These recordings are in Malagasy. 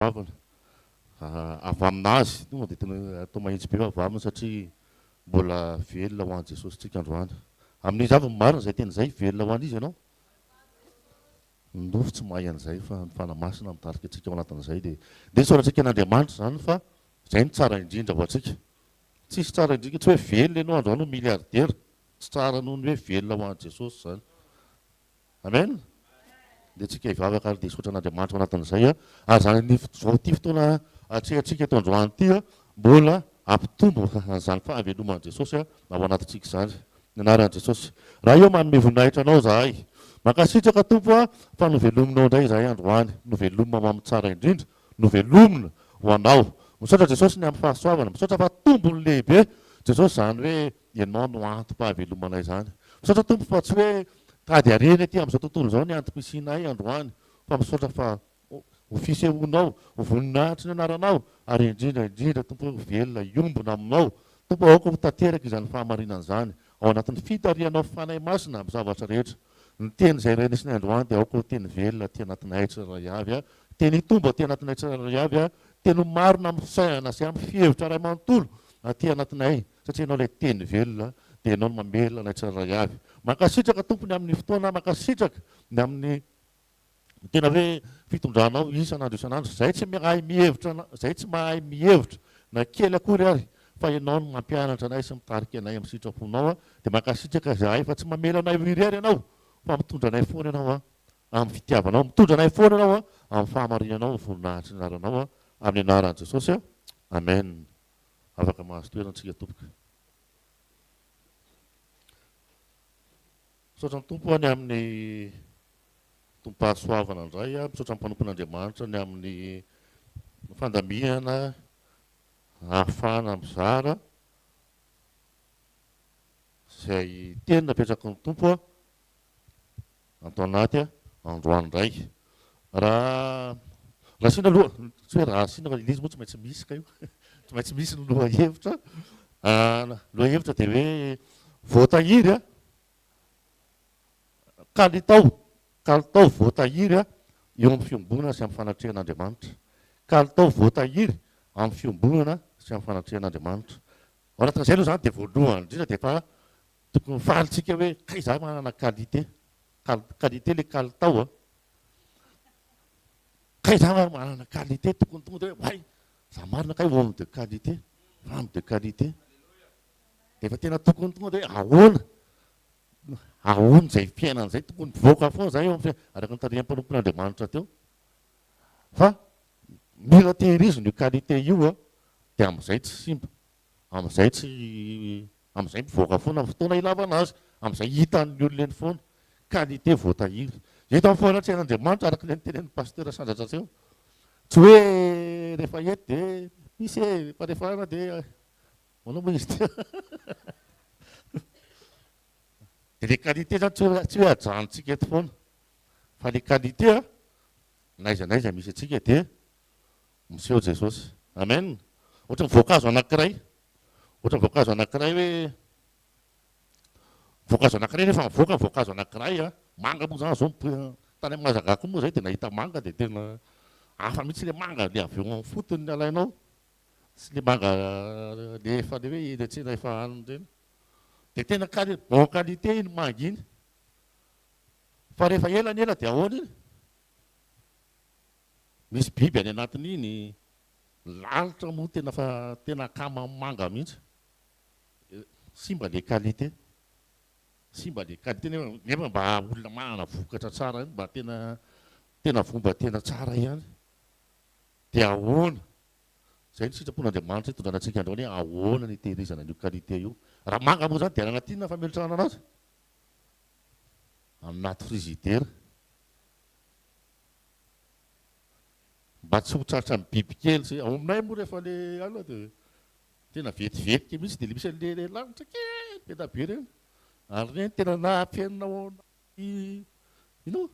Goavana avy aminazy, tonga dia tena atao mahitsy be avy aminy satria mbola velona ho an'i Jesosy tsika androany. Amin'iza avy no marina izay teny izay? Velona ho an'iza ianao? Ny nofo tsy mahay an'izay fa ny Fanahy Masina mitarika antsika ao anatin'izay dia dia isaorantsika an'Andriamanitra izany fa izay no tsara indrindra ho antsika. Tsisy tsara indrindra, tsy hoe velona ianao androany ho milliardaire, tsy tsara noho ny hoe velona ho an'i Jesosy izany. Amen! Ndeha tsika hivavaka ary dia hisaotra an'Andriamanitra ao anatin'izay a! Ary izany izao ity fotoana atrehantsika eto androany ity a, mbola hampitombo an'izany fahaveloman'i Jesosy ao anatintsika izany. Ny anaran'i Jesosy. Ray ô, manome voninahitra Anao izahay. Mankasitraka Tompo a, fa novelominao indray izahay androany. Novelomina ho amin'ny tsara indrindra. Novelomina ho Anao. Misaotra Jesosy ny amin'ny fahasoavana. Misaotra fa tombony lehibe Jesosy izany hoe Ianao no antom-pahavelomanay izany. Misaotra Tompo fa tsy hoe tady harena ety amin'izao tontolo izao ny antom-pisianay androany fa misaotra fa ho fisehoanao, ho voninahitry ny anaranao ary indrindra indrindra Tompo hoe ho velona hiombona aminao. Tompo aoka ho tanteraka izany fahamarinana izany ao anatin'ny fitarihanao Fanahy Masina amin'ny zavatra rehetra. Ny teny izay renesinay androany dia aoka ho teny velona aty anatinay tsirairay avy, teny hitombo aty anatinay tsirairay avy, teny ho marina amin'ny fisainana sy amin'ny fihevitra iray manontolo aty anatinay. Satria Ianao ilay Teny velona, dia Ianao no mamelona anay tsirairay avy. Mankasitraka Tompo ny amin'ny fotoana, mankasitraka ny amin'ny tena hoe fitondranao isan'andro isan'andro. Izay tsy mahay mihevitra, izay tsy mahay mihevitra na kely akory ary fa Ianao no mampianatra anay sy mitarika anay amin'ny sitraponao, dia mankasitraka izahay fa tsy mamela anay ho irery Ianao fa mitondra anay foana Ianao amin'ny fitiavanao, mitondra anay foana Ianao amin'ny fahamarinanao, ny voninahitry ny anaranao, amin'ny anaran'i Jesosy. Amen. Afaka mahazo toerana tsika tompoko. Misaotra ny Tompo ny amin'ny tompom-pahasoavana indray, misaotra ny mpanompon'Andriamanitra ny amin'ny fandamihana ahafahana mizara izay teny napetraky ny Tompo. Ato anaty androany indray. Raha raha asiana aloha, tsy hoe raha asiana fa ilay izy moa tsy maintsy misy ka io. Tsy maintsy misy ny lohahevitra. Lohahevitra dia hoe voatahiry kalitao, kalitao voatahiry eo amin'ny fiombonana sy amin'ny fanatrehan'Andriamanitra. Kalitao voatahiry amin'ny fiombonana sy amin'ny fanatrehan'Andriamanitra. Ao anatin'izay aloha izany dia voalohany indrindra dia efa Tokony faly tsika hoe kay za manana qualité, qualité le kalitao a! Kay za manana qualité tokony tonga de hoe way za marina kay homme de qualité, femme de qualité. De efa tena tokony tonga de hoe ahoana, ahoana izay fiainana izay tokony mivoaka foana zay eo amin'ny fiainana, araka ny tarihan'ny mpanompon'Andriamanitra teo. Fa mila tehirizina io qualité io a, de amin'izay tsy simba. Amin'izay tsy, amin'izay mivoaka foana amin'ny fotoana ilavana azy, amin'izay hitan'ny olona eny foana. Qualité voatahiry. Eto amin'ny fanatrehan'Andriamanitra araka ilay notenenin'ny Pasteur Sandratra teo. Tsy hoe rehefa eto dia misy e, fa rehefa any dia manao moa izy teo. Dia ilay qualité zany tsy hoe, tsy hoe ajanontsika eto foana. Fa ilay qualité a, na aiza na aiza misy antsika dia Miseho Jesosy. Amen. Ohatran'ny voankazo anankiray. Ohatran'ny voankazo anankiray hoe voankazo anankiray nefa mivoaka ny voankazo anankiray a. Manga moa zany zao mipoitra. Tany amin'ny Mazagà koa moa zay dia nahita manga dia tena hafa mihitsy ilay manga le avy eo amin'ny fotony alainao sy le manga le efa le hoe eny an-tsena efa hanina ireny. Dia tena quali- bon qualité iny manga iny. Fa rehefa ela ny ela dia ahoana iny? Misy biby any anatin'iny, lalitra moa tena fa tena akama manga mihitsy. Simba le qualité. Simba le qualité nefa nefa mba olona manana vokatra tsara ihany, mba tena tena voa mba tena tsara ihany. Dia ahoana? Izay no sitrapon'Andriamanitra hitondrana antsika androany hoe ahoana ny hitehirizana an'io qualité io. Raha manga moa izany dia any anaty inona fametrahana anazy? Anaty frizidera. Mba tsy ho tratran'ny bibikely sy, ao aminay moa rehefa le alina dia tena vetivetika mihitsy dia le misy an'le le lanitra kely be da be ireny. Ary ireny tena na ampiainina ao anaty ino?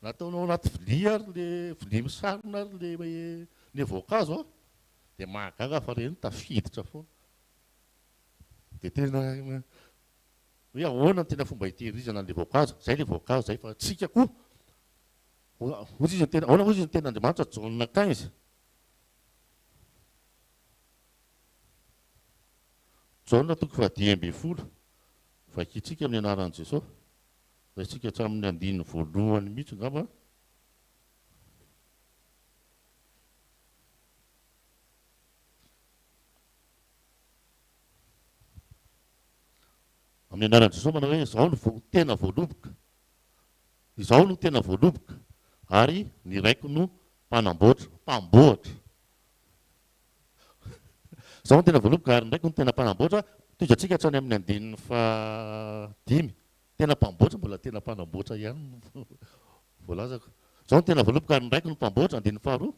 Na ataonao ao anaty vilia ary le vilia misarona ary le le voankazo an, dia mahagaga fa ireny tafiditra foana. Dia tena hoe ahoana no tena fomba hitehirizana an'ilay voankazo? Izay ilay voankazo izay fa tsika koa Hoy izy ny teny, ahoana hoy izy ny tenin'Andriamanitra, Jaona 15. Jaona toko faha-15, vakintsika amin'ny anaran'i Jesosy. Raisintsika hatramin'ny andininy voalohany mihitsy angamba. Amin'ny anaran'i Jesosy manao hoe izaho no tena voaloboka. Izaho no tena voaloboka ary ny Raiko no mpanamboatra, mpamboatra. Izaho no tena voaloboka ary ny Raiko no tena mpanamboatra. Tohizantsika hatrany amin'ny andininy fahadimy. Tena mpamboatra, mbola tena mpanamboatra ihany no voalazako. Izaho no tena voaloboka ary ny Raiko no mpamboatra, andininy faharoa.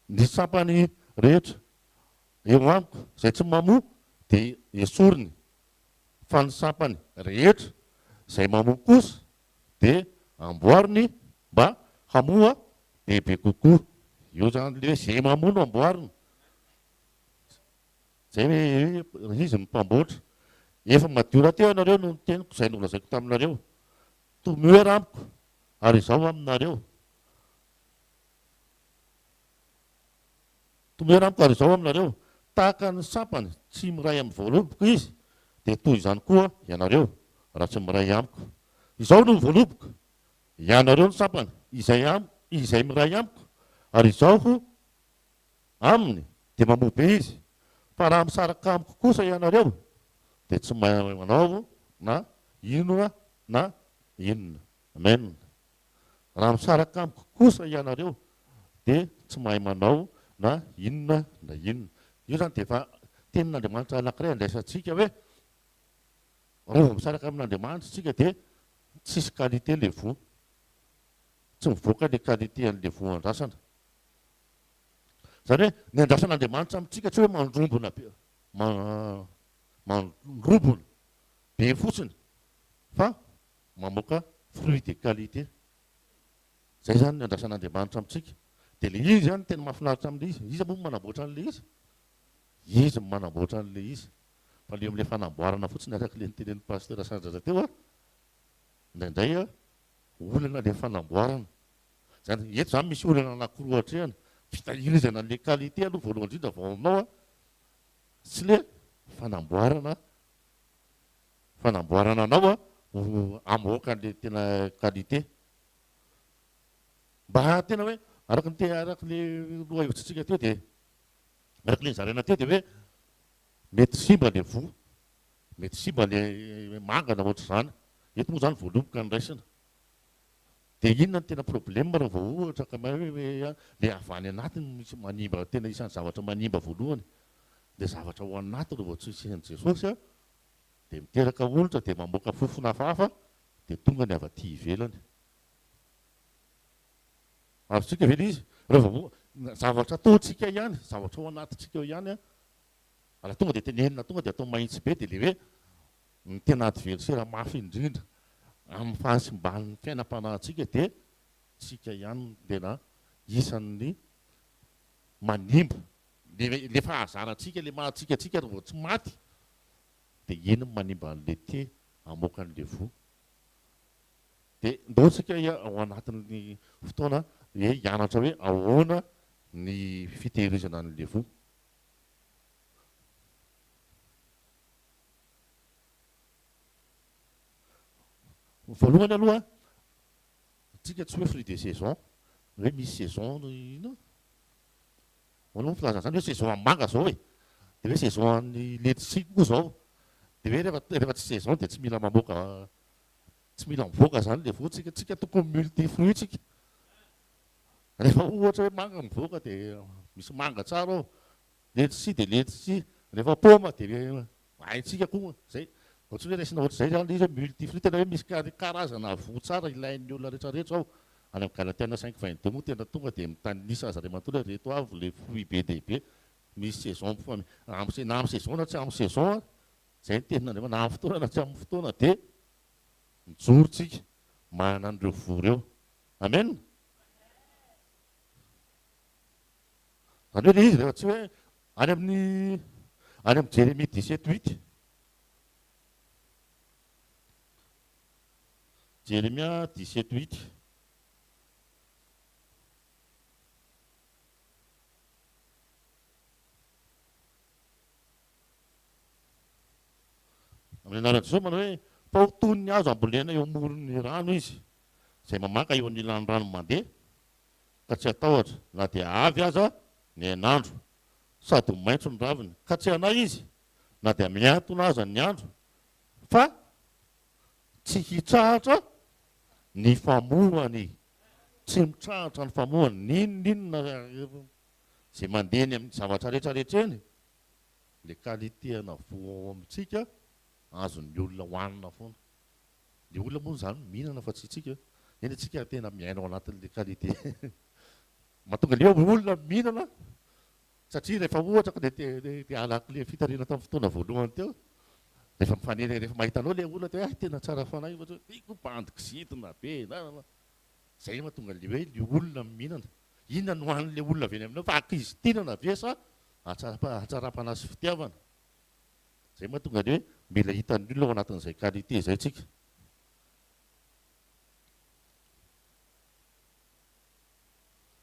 Ny sampany rehetra eo amiko izay tsy mamoa dia esoriny, fa ny sampany rehetra izay mamoa kosa dia amboariny mba hamoa bebe kokoa. Io izany ilay hoe izay mamoa no amboarina. Izay hoe izy no mpamboatra. Efa madio rahateo ianareo noho ny teniko izay nolazaiko taminareo. Tomoera amiko ary izaho aminareo. Tomoera amiko ary izao aminareo, tahaka ny sampany tsy miray amin'ny voaloboka izy, dia toy izany koa ianareo, raha tsy miray amiko. Izao no voaloboka, ianareo no sampany, izay am, izay miray amiko, ary izaho aminy, dia mamoa be izy. Fa raha misaraka amiko kosa ianareo, dia tsy mahay manao na inona na inona. Amen. Raha misaraka amiko kosa ianareo dia tsy mahay manao na inona na inona. Io izany dia efa tenin'Andriamanitra anankiray andraisantsika hoe raha vao misaraka amin'Andriamanitra isika dia tsisy qualité ilay voa. Tsy mivoaka ilay qualité an'ilay voa andrasana. Izany hoe ny andrasan'Andriamanitra amintsika tsy hoe mandrombona be, mandrobona be fotsiny fa mamoaka fruit de qualité. Zay zany ny andrasan'Andriamanitra amintsika. Dia le izy zany tena mahafinaritra amin'ilay izy. Iza moa no manamboatra an'ilay izy? Izy no manamboatra an'ilay izy. Fa le amin'ilay fanamboarana fotsiny araka ilay notenenin'ny Pasteur Sandratra teo a, indraindray a, olana ilay fanamboarana. Zany, eto zany misy olana anankiroa atrehana. Fitahirizana an'ilay qualité aloha voalohany indrindra vao aminao a, sy le fanamboarana fanamboarana anao ho hamoaka an'ilay tena qualité. Mba tena hoe araka ny araka ilay lohahevitsitsika teo dia araka ilay nozaraina teo dia hoe mety simba ilay voa, mety simba ilay manga na ohatr'izany. Eto moa izany voaloboka no raisina. Dia inona no tena problème raha vao ohatra ka hoe ilay avy any anatiny no misy manimba, tena isan'ny zavatra manimba voalohany. Ilay zavatra ao anatiny raha vao tsy misy an'i Jesosy an, dia miteraka olitra, dia mamoaka fofona hafahafa, dia tonga ny avy aty ivelany. Azontsika ve ilay izy? Raha vao zavatra ataontsika ihany, zavatra ao anatintsika ao ihany an, raha tonga dia tenenina, tonga dia atao mahitsy be, dia ilay hoe ny tena adversaire mafy indrindra amin'ny fahasimban'ny fiainam-panahintsika dia tsika ihany no tena isan'ny manimba. Le fahazarantsika, le maha antsika antsika raha vao tsy maty dia iny no manimba an'le thé hamoaka an'le voa. Dia ndao tsika ao anatin'ny fotoana hoe hianatra hoe ahoana ny fitehirizana an'le voa. Voalohany aloha, tsika tsy hoe fruit de saison, hoe misy saison inona? Ahoana moa ny filazana izany hoe saison an'ny manga izao e? Dia hoe saison an'ny letchis koa izao. Dia hoe rehefa rehefa tsy saison dia tsy mila mamoaka tsy mila mivoaka izany ilay voa tsika. Tsika tokony multi fruit tsika. Rehefa ohatra hoe manga mivoaka dia misy manga tsara ao. Letchis dia letchis. Rehefa paoma dia Haintsika koa izay. Ohatran'ny hoe raisina ohatr'izay izany ilay izy hoe multi-fruit, tena hoe misy karazana voa tsara ilain'ny olona rehetrarehetra ao. Any amin'ny Galatiana 5:22 moa tena tonga dia mitanisa azy iray manontolo hoe ireto avy ilay fruit be dia be. Misy saison fa na amin'ny saison na tsy amin'ny saison, izay ny tenin'Andriamanitra, na amin'ny fotoana na tsy amin'ny fotoana dia mijoro tsika manana an'ireo voa ireo. Amen. Izany hoe ilay izy rehefa tsy hoe Any amin'ny any amin'ny Jeremia 17 huit. Jeremia 17 huit. Amin'ny anaran'i Jesosy manao hoe, Fa ho toy ny hazo ambolena eo amoron'ny rano izy, izay mamaka eo anilan'ny rano mandeha, ka tsy hatahotra na dia avy aza ny hainandro, sady ho maitso ny raviny, ka tsy hanahy izy na dia mihantona aza ny andro, fa tsy hitsahatra ny famohany. Tsy mitsahatra ny famohany, n'inon'inona izay mandeha eny amin'ny zavatra rehetra rehetra eny, le qualité ana voa ao amintsika azon'ny olona hohanina foana. Le olona moa zany mihinana fa tsy tsika. Eny tsika tena miaina ao anatin'le qualité. Mahatonga le olona mihinana satria rehefa ohatra ka le te alako le fitarihana tamin'ny fotoana voalohany teo, rehefa mifanena rehefa mahita anao le olona de hoe hay tena tsara fanahy io fa tsy hoe iko bandy kizitina be na zay mahatonga le hoe le olona mihinana. Inona no hanin'le olona avy eny aminao fa ankizitinana ve sa hatsaram-panahy sy fitiavana? Zay mahatonga ny hoe mila hitan'ny olona ao anatin'izay qualité izay tsika.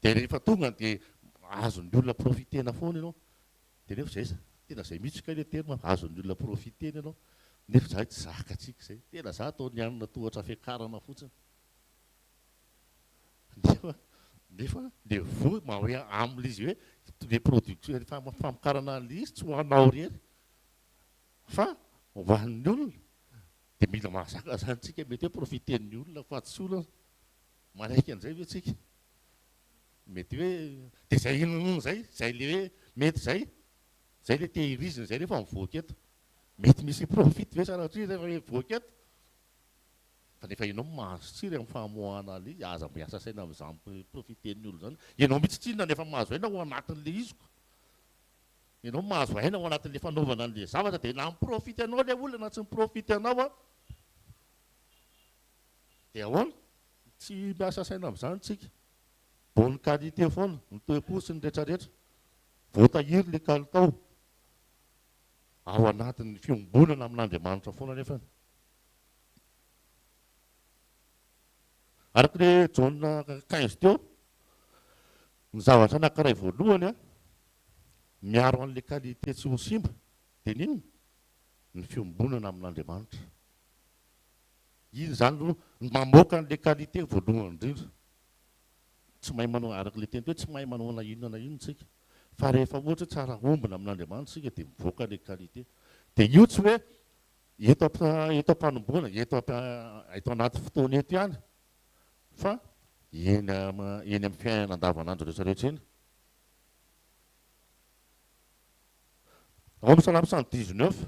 Dia rehefa tonga dia azon'ny olona profitena foana ianao. Dia nefa zay, tena zay mihitsy kay le terme, azon'ny olona profitena ianao. Nefa zahay tsy zakantsika izay. Tena za atao nianina tohatra fiakarana fotsiny. Nefa nefa le voa maha hoe amle izy hoe le production le famokarana an'le izy tsy ho anao irery fa ho an'ny olona dia mila mahazaka zany tsika mety hoe profiter-n'ny olona fa tsy olana manaiky an'izay ve tsika mety hoe dia zay inona zay zay le hoe mety zay zay le tehirizina zay rehefa mivoaka eto mety misy profit ve sanatria rehefa mivoaka eto Fa nefa ianao mahazo tsiry amin'ny famoahana an'ilay izy, aza miasa saina amin'izany profiter-n'ny olona izany. Ianao mihitsy tsinona no efa mahazo aina ao anatin'ilay izy ko. Ianao mahazo aina ao anatin'ilay fanaovana an'ilay zavatra dia na mi-profite anao ilay olona na tsy mi-profite anao an. Dia ahoana? Tsy miasa saina amin'izany tsika. Bonne qualité foana, ny toe-po sy ny retraretra. Voatahiry ilay kalitao ao anatin'ny fiombonana amin'Andriamanitra foana nefany. Araka ilay Jaona 15 teo, ny zavatra anankiray voalohany an, miaro an'ilay qualité tsy ho simba dia ny inona? Ny fiombonana amin'Andriamanitra. Iny izany no mamoaka an'ilay qualité voalohany indrindra. Tsy mahay manao, araka ilay teny teo, tsy mahay manao na inona na inona isika. Fa rehefa ohatra hoe tsara ombona amin'Andriamanitra isika dia mivoaka ilay qualité. Dia io tsy hoe Eto eto am-panombohana, eto eto anaty fotoana eto ihany fa eny eny amin'ny fiainana andavanandro rehetra rehetra eny. Ao amin'ny Salamo 119.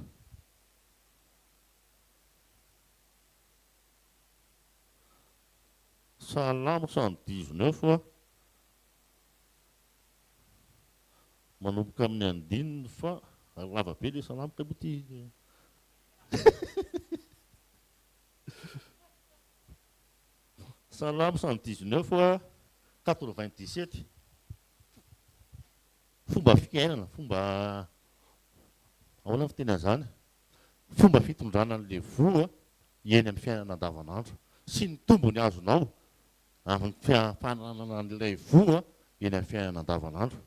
Salamo 119 Manomboka amin'ny andininy fa lava be le salamo kay moa ty. Salamo 119 a 97. Fomba fiainana, fomba ahoana ny fiteny an'izany? Fomba fitondrana an'ilay voa eny amin'ny fiainana andavanandro sy ny tombony azonao amin'ny fananana an'ilay voa eny amin'ny fiainana andavanandro.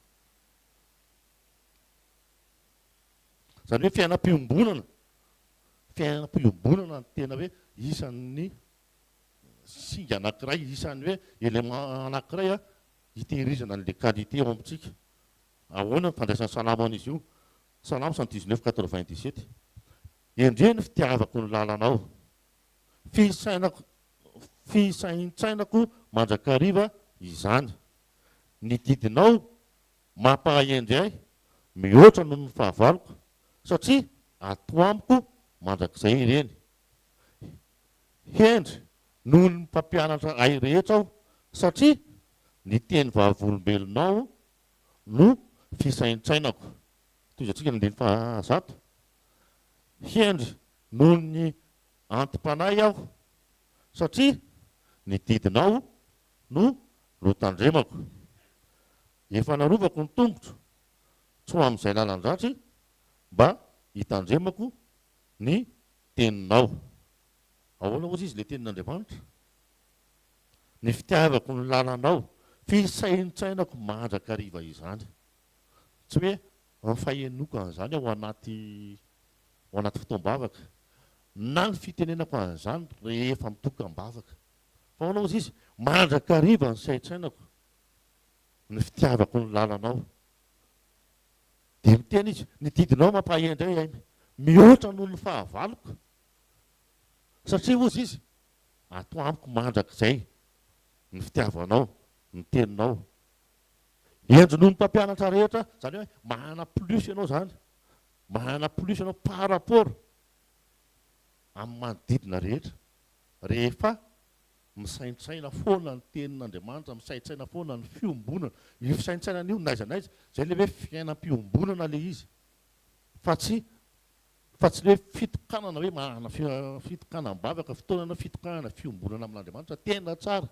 Izany hoe fiainam-piombonana, fiainam-piombonana no tena hoe isan'ny singa anankiray, isan'ny hoe élément anankiray hitehirizana an'ilay qualité ao amintsika. Ahoana ny fandraisan'ny Salamo an'izy io? Salamo 119 97. Endrey ny fitiavako ny lalanao. Fisainako Fisaintsainako mandrakariva izany. Ny didinao mampahahendry ahy mihoatra noho ny fahavaloko, satria ato amiko mandrakizay ireny. Hendry noho ny mpampianatra ahy rehetra aho, satria ny teny vavolombelonao no fisaintsainako. Tohizantsika ny andininy fahazato. Hendry noho ny anti-panahy aho, satria ny didinao no notandremako. Efa narovako ny tongotro tsy ho amin'izay lalan-dratsy, mba hitandremako ny teninao. Ahoana hozy izy ilay tenin'Andriamanitra? Ny fitiavako ny lalanao, fisaintsainako mandrakariva izany. Tsy hoe ny fahenoako an'izany ao anaty ao anaty fotoam-bavaka. Na ny fitenenako an'izany rehefa mitokam-bavaka. Fa ahoana hozy izy? Mandrakariva ny saintsainako ny fitiavako ny lalanao. Dia miteny izy, ny didinao mampahendry ahy ainy mihoatra noho ny fahavaloko. Satria hozy izy, ato amiko mandrakizay ny fitiavanao, ny teninao. Hendry noho ny mpampianatra rehetra, izany hoe manana plus ianao izany, manana plus ianao par rapport amin'ny manodidina rehetra rehefa misaintsaina foana ny tenin'Andriamanitra, misaintsaina foana ny fiombonana. Io fisaintsainana io n'aiza n'aiza, izay ilay hoe fiainam-piombonana ilay izy fa tsy fa tsy ilay hoe fitokanana hoe manana fitokanam-bavaka, fotoanana fitokanana fiombonana amin'Andriamanitra, tena tsara,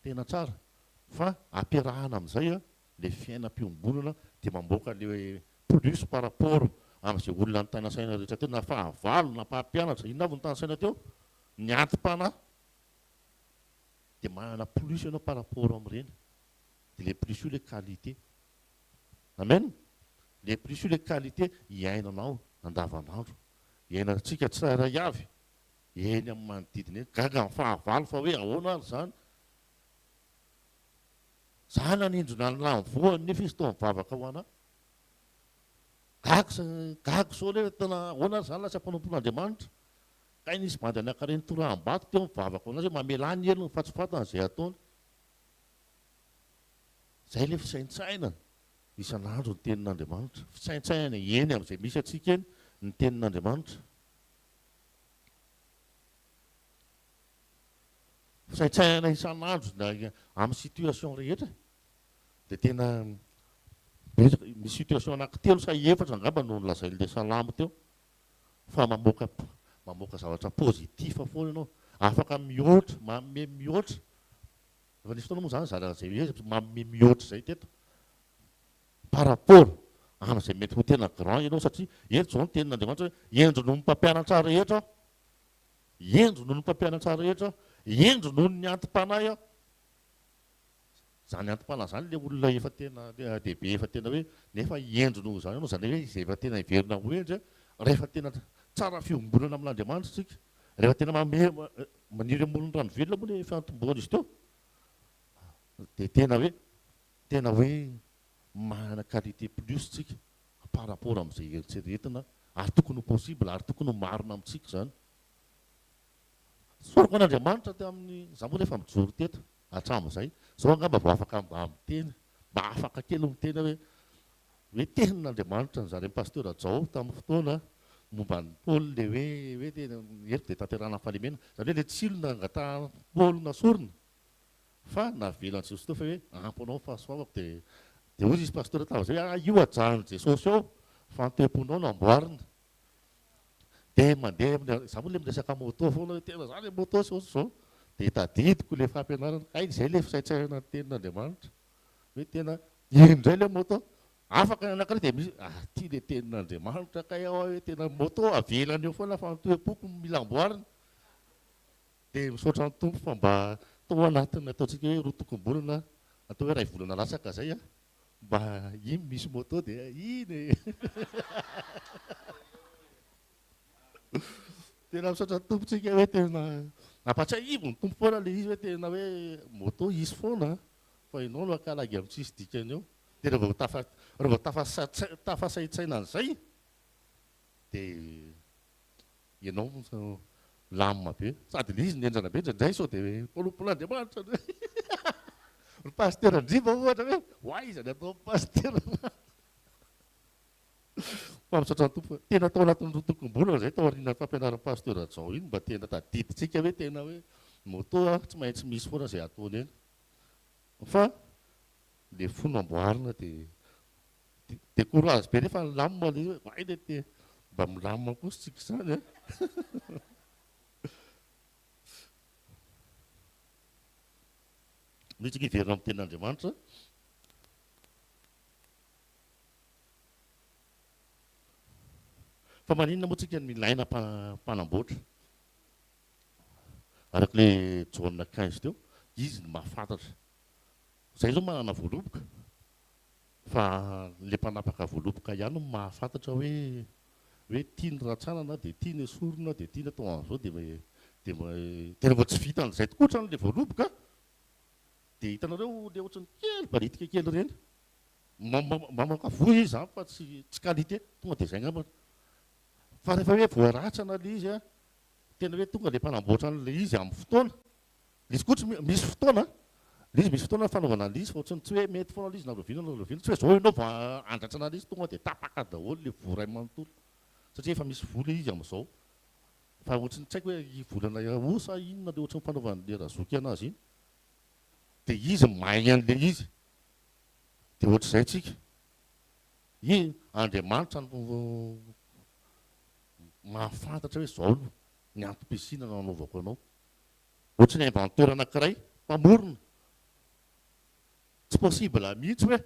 tena tsara fa ampiarahana amin'izay ilay fiainam-piombonana dia mamoaka ilay plus par rapport amin'izay olona nitanasaina rehetra teo, na fahavalo na mpampianatra, inona avy no nitanasaina teo? Ny anti-panahy dia manana plus ianao par rapport amin'ireny, dia ilay plus io ilay qualité. Amen! Ilay plus io ilay qualité iainanao andavanandro, iainantsika tsirairay avy eny amin'ny manodidina eny, gaga ny fahavalo fa hoe ahoana ary izany? Za nanindrona ny lany voany nefa izy toa mivavaka ho anah. Gaga gaga sao le tena ahoana ary zany lasa mpanompon'Andriamanitra. Kay nisy bandy anankiray nitoraham-bato teo mivavaka ho anazy hoe mamelà ny helony fa tsy fantany izay ataony. Zay le fisaintsainana isan'andro ny tenin'Andriamanitra. Fisaintsainana eny amin'izay misy antsika eny ny tenin'Andriamanitra. Fisaintsainana isan'andro na amin'ny situation rehetra dia tena betsaka, misy situation anankitelo sa efatra angamba no nolazain'ilay salamo teo fa mamoaka mamoaka zavatra positif foana ianao, afaka mihoatra, manome mihoatra, efa nisy fotoana moa izany zara izay hoe manome mihoatra izay teto par rapport amin'izay mety ho tena grand ianao satria eto izao ny tenin'Andriamanitra hoe hendry noho ny mpampianatra rehetra aho. Hendry noho ny mpampianatra rehetra aho, hendry noho ny anti-panahy aho. Izany anti-panahy izany ilay olona efa tena lehibe efa tena hoe nefa hendry noho izany ianao, izany hoe izay efa tena heverina ho hendry rehefa tena tsara fiombonana amin'Andriamanitra isika, rehefa tena manome maniry amoron'ny rano velona moa ilay fiantombohana izy teo dia tena hoe tena hoe manana qualité plus isika par rapport amin'izay eritreretina ary tokony ho possible ary tokony ho marina amintsika izany. Tsoriko an'Andriamanitra tamin'ny, za moa efa mijoro teto hatramin'izay, zao angamba vao afaka mba miteny, mba afaka kely miteny aho hoe, hoe tenin'Andriamanitra ny zarain'i Pasteur Jao tamin'ny fotoana momba an'i Paoly le hoe, hoe tena ny heriko dia tanterahina amin'ny fahalemena, izany hoe le tsilo nangatahan'i Paoly nasorina fa navelan'i Jesosy teo fa hoe ampy anao ny fahasoavako dia dia hoy izy Pasteur tamin'izay hoe ah io ajanon'i Jesosy ao fa ny toe-ponao no amboarina. Dia mandeha amin'ny, za moa le miresaka moto foana hoe tena za le moto sy ohatr'izao, dia tadidiko le fampianarana, hay izay le fisaintsainana ny tenin'Andriamanitra, hoe tena iny indray le moto, afaka ny anankiray dia misy, ah ty le tenin'Andriamanitra kay aho hoe tena moto avelany eo foana fa ny toe-poko no mila amboarina, dia misaotra ny Tompo fa mba tao anatin'ny ataontsika hoe roa tokom-bolana, atao hoe iray volana latsaka zay an, Mba iny misy moto dia iny e! Tena misaotra ny Tompo tsika hoe tena nampatsiahivo ny Tompo foana le izy hoe tena hoe moto hisy foana fa ianao no akalagy amin'ny tsisy dikany eo. Dia rehefa vao tafa rehefa vao tafa tafasaintsaina an'izay dia Ianao milamina be. Sady ilay izy mihenjana be indraindray sao dia mpanompon'Andriamanitra ndray. Ry pasitera Ndriba ohatra hoe ho aiza ny ataon'ny pasitera. Fa misaotra ny Tompo fa tena tao anatin'ny roa tokom-bolana izay tao aorian'ny fampianaran'ny pasitera Jao iny mba tena tadidintsika hoe tena hoe moto tsy maintsy misy foana izay ataony eny. Fa ilay fo namboarina dia Dia courage be nefa nilamina le izy hoe hay le te mba milamina kosa tsika izany an. Ndao tsika hiverina amin'ny tenin'Andriamanitra. Fa maninona moa tsika no ilaina mpanamboatra? Araka ilay Jaona 15 teo, izy no mahafantatra. Izay izao manana voaloboka. Fa le mpanapaka voaloboka ihany no mahafantatra hoe Hoe tiany rantsanana dia tiany esorina dia tiany atao an'izao dia dia dia rehefa tsy vitan'izay tokoa ohatran'ilay ilay voaloboka dia hitanareo ilay ohatran'ny kely baritika kely ireny. Mamoaka voa izy izany fa tsy tsy qualité. Tonga dia izay angambany. Fa rehefa hoe voaratsana ilay izy an, tena hoe tonga ilay mpanamboatra an'ilay izy amin'ny fotoana. Ilay izy koa tsy misy fotoana an, ilay izy misy fotoana fanaovana an'ilay izy fa ohatran'ny tsy hoe mety foana ilay izy na rahoviana na rahoviana. Tsy hoe izao ianao vao handratsana an'ilay izy tonga dia tapaka daholo ilay voa iray manontolo. Satria efa misy voa ilay izy amin'izao. Fa ohatran'ny tsy haiko hoe volana août sa inona ilay ohatran'ny fanaovan'ilay razoky anazy iny. Dia izy mahay an'ilay izy. Dia ohatr'izay tsika. I Andriamanitra no mahafantatra hoe izao no ny antom-pisiana nanaovako anao. Ohatry ny inventeur anankiray, mpamorona. Tsy possible mihitsy hoe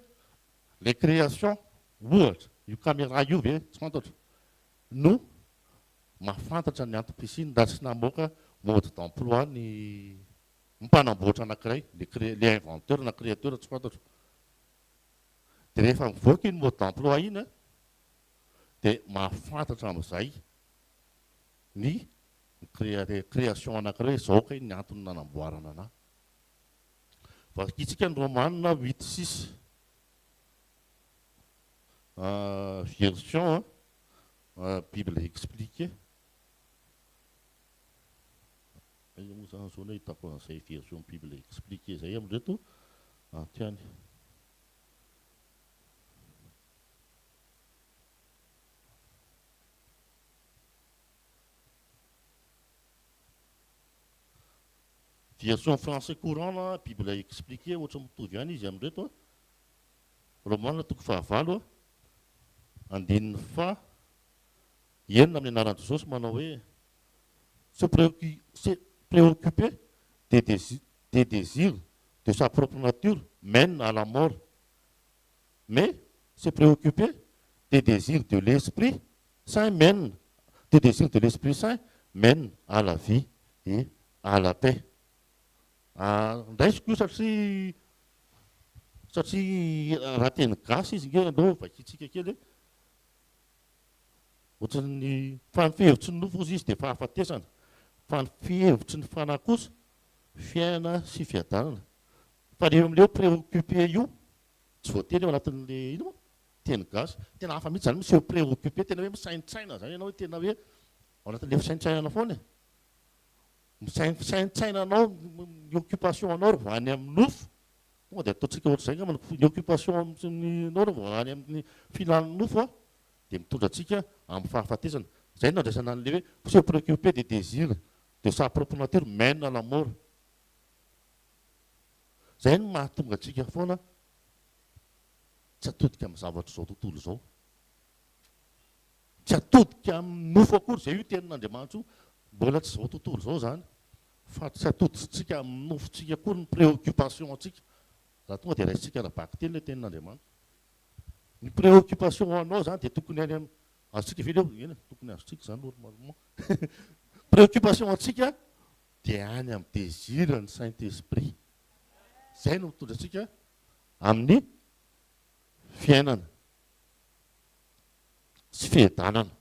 le création, ohatra, io caméra io ve, tsy fantatro, no mahafantatra ny antom-pisiany raha tsy namoaka mode d'emploi ny mpanamboatra anankiray, le cré, le inventeur na créateur tsy fantatro. Dia rehefa mivoaka iny mode d'emploi iny an, dia mahafantatra amin'izay ny création anankiray hoe izao kay ny antony nanamboarana anà. Vakintsika ny Romana huit six, version Bible expliquée. Aiza moa izany izao no ahitako an'izay version Bible expliquée izay amin'ireto aty any. Version français courant na Bible expliquée ohatra mitovy ihany izy amin'ireto a. Romana toko fahavalo a, andininy faha enina amin'ny anaran'i Jesosy manao hoe se se préoccuper des des désirs de sa propre nature mène à la mort mais se préoccuper des désirs de l'esprit saint mène des désirs de l'esprit saint mène à la vie et à la paix. Andraisiko io satria satria raha teny gasy izy nge aleo vakintsika kely e. Ohatran'ny fa ny fihevitry ny nofo hozy izy dia fahafatesana fa ny fihevitry ny fanahy kosa fiainana sy fiadanana. Fa le eo amin'ilay hoe préoccupé io tsy voatery ao anatin'le ino moa? Teny gasy. Tena hafa mihitsy zany miseho préoccupé, tena hoe misaintsaina zany ianao hoe tena hoe ao anatin'le fisaintsainana foana e. Misaintsaina anao ny occupation anao ry vao any amin'ny nofo. Tonga dia ataontsika ohatr'izay angamba ny occupation anao ry vao any amin'ny filan'ny nofo a, dia mitondra antsika amin'ny fahafatesana. Izay no nandraisana an'ilay hoe se préoccuper des désirs de sa propre nature mène à la mort. Izay no mahatonga antsika foana tsy atodika amin'ny zavatr'izao tontolo izao. Tsy atodika amin'ny nofo akory izay io tenin'Andriamanitra io, mbola tsy izao tontolo izao izany, fa tsy atodintsika amin'ny nofontsika akory ny préoccupation antsika. Raha tonga dia raisintsika ara-bakiteny ilay tenin'Andriamanitra. Ny préoccupation anao izany dia tokony any amin'ny, azontsika ve ilay hoe, eny e, tokony azontsika izany normalement. Préoccupation antsika dia any amin'ny désir ny Saint Esprit. Izay no mitondra antsika amin'ny fiainana sy fiadanana.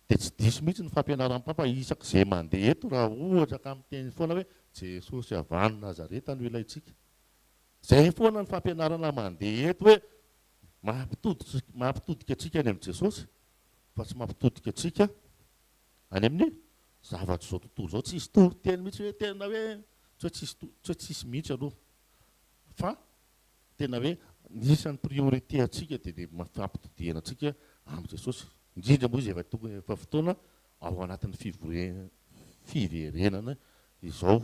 Dia tsy diso mihitsy ny fampianaran'ny Papa isak'izay mandeha eto raha ohatra ka miteny foana hoe Jesosy avy any Nazareta no ilaintsika. Izay foana ny fampianarana mandeha eto hoe mampitodika antsika any amin'i Jesosy fa tsy mampitodika antsika any amin'ny zavatr'izao tontolo izao. Tsisy toriteny mihitsy hoe tena hoe tsy hoe tsisy tsy hoe tsisy mihitsy aloha fa tena hoe ny isan'ny priorité antsika dia ny fampitodihana antsika amin'i Jesosy. Indrindra moa izy efa tokony efa fotoana ao anatin'ny fivore fiverenana izao.